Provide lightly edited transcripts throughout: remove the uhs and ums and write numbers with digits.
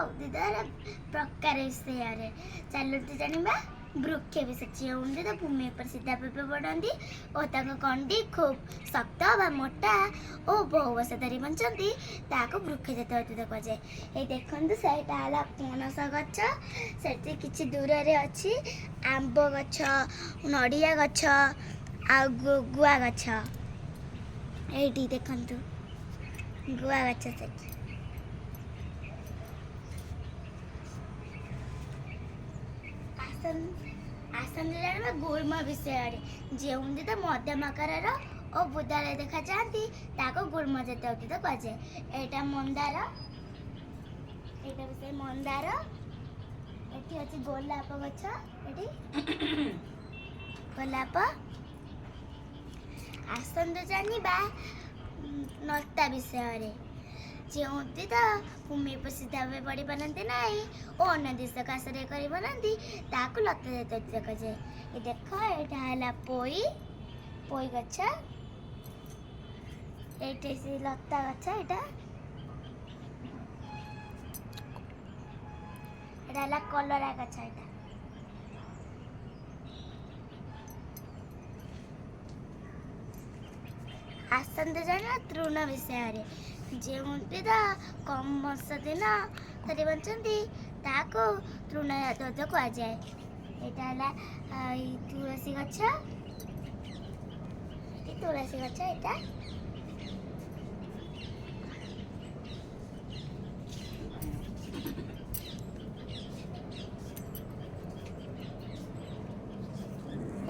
ଉଦ୍ଭିଦର ପ୍ରକାର ବିଷୟରେ। ଚାଲନ୍ତୁ ଜାଣିବା ବୃକ୍ଷ ବିଷୟ। ଯେଉଁ ଉଦ୍ଭିଦ ଭୂମି ଉପରେ ସିଧା ଭାବେ ବଢ଼ନ୍ତି ଓ ତାଙ୍କ ଗଣ୍ଡି ଖୁବ୍ ଶକ୍ତ ବା ମୋଟା ଓ ବହୁ ବର୍ଷ ଧରି ବଞ୍ଚନ୍ତି, ତାହାକୁ ବୃକ୍ଷ ଜାତୀୟ ଉଦ୍ଭିଦ କୁହାଯାଏ। ଏଇ ଦେଖନ୍ତୁ, ସେଇଟା ହେଲା ପଣସ ଗଛ। ସେଠି କିଛି ଦୂରରେ ଅଛି ଆମ୍ବ ଗଛ, ନଡ଼ିଆ ଗଛ ଆଉ ଗୁଆ ଗଛ। ଏଇଠି ଦେଖନ୍ତୁ ଗୁଆ ଗଛ ସେଠି। ଆସନ୍ତୁ ଜାଣିବା ଗୁଳ୍ମ ବିଷୟରେ। ଯେଉଁ ଉଦ୍ଭିଦ ମଧ୍ୟମ ଆକାରର ଓ ବୁଦାରେ ଦେଖାଯାଆନ୍ତି, ତାକୁ ଗୁଳ୍ମ ଜାତୀୟ ଉଦ୍ଭିଦ କୁହାଯାଏ। ଏଇଟା ମନ୍ଦାର, ଏଇଟା ବି ସେଇ ମନ୍ଦାର। ଏଠି ଅଛି ଗୋଲାପ ଗଛ, ଏଠି ଗୋଲାପ। ଆସନ୍ତୁ ଜାଣିବା ଲତା ବିଷୟରେ। ଯେଉଁ ଉଦ୍ଭିଦ ଭୂମି ଉପରେ ସିଧା ଭାବେ ବଢ଼ି ପାରନ୍ତି ନାହିଁ ଓ ଅନ୍ୟ ଦିଶକୁ ଆଶ୍ରୟ କରିପାରନ୍ତି, ତାହାକୁ ଲତା ଜାତୀୟ ଉଦ୍ଭିଦ କୁହାଯାଏ। ଏ ଦେଖ, ଏଇଟା ହେଲା ପୋଇ, ପୋଇ ଗଛ। ଏଇଠି ସେ ଲତା ଗଛ। ଏଇଟା ଏଇଟା ହେଲା କଲରା ଗଛ। ଏଇଟା ଆସନ୍ତୁ ଜାଣିବା ତୃଣ ବିଷୟରେ। ଯେଉଁ ଉଦ୍ଭିଦ କମ୍ ବର୍ଷ ଦିନ ଧରି ବଞ୍ଚନ୍ତି, ତାହାକୁ ତୃଣ ଜାତୀୟ ଉଦ୍ଭିଦ କୁହାଯାଏ। ଏଇଟା ହେଲା ଏଇ ତୁଳସୀ ଗଛ। ଏଠି ତୁଳସୀ ଗଛ ଏଇଟା।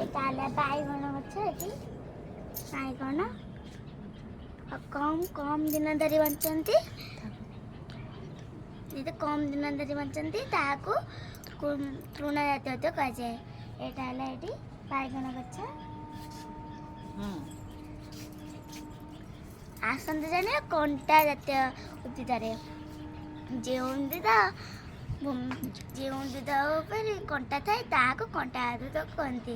ଏଇଟା ହେଲା ବାଇଗଣ ଗଛ। ଏଠି ବାଇଗଣ। ଆଉ କମ୍ କମ୍ ଦିନ ଧରି ବଞ୍ଚନ୍ତି, ଯଦି କମ୍ ଦିନ ଧରି ବଞ୍ଚନ୍ତି, ତାହାକୁ ତୃଣ ଜାତୀୟ ଉଦ୍ଭିଦ କୁହାଯାଏ। ଏଇଟା ହେଲା ଏଠି ବାଇଗଣ ଗଛ। ଆସନ୍ତୁ ଜାଣିବା କଣ୍ଟା ଜାତୀୟ ଉଦ୍ଭିଦରେ। ଯେଉଁ ଉଦ୍ଭିଦ ଯେଉଁ ଉଦ୍ଭିଦ ଉପରେ କଣ୍ଟା ଥାଏ, ତାହାକୁ କଣ୍ଟା ଉଦ୍ଭିଦ କୁହନ୍ତି।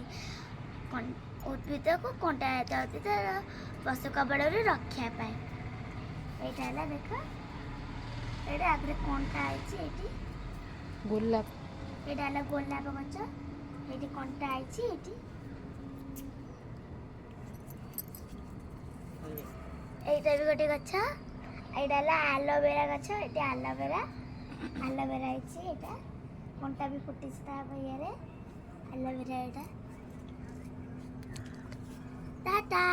ଉଦ୍ଭିଦକୁ କଣ୍ଟା ଜାତୀୟ ଉଦ୍ଭିଦ ପଶୁ କବଳରୁ ରକ୍ଷା ପାଏ। ଏଇଟା ହେଲା ଦେଖ, ଏଇଟା ଆଗରେ କଣ୍ଟା ହେଇଛି ଏଇଠି। ଗୋଲାପ। ଏଇଟା ହେଲା ଗୋଲାପ ଗଛ, ଏଇଠି କଣ୍ଟା ହେଇଛି ଏଇଠି। ଏଇଟା ବି ଗୋଟେ ଗଛ। ଏଇଟା ହେଲା ଆଲୋଭେରା ଗଛ। ଏଠି ଆଲୋଭେରା, ଆଲୋଭେରା ହେଇଛି। ଏଇଟା କଣ୍ଟା ବି ଫୁଟିଛି ତା ଇଏରେ। ଆଲୋଭେରା ଏଇଟା। ଟାଟା।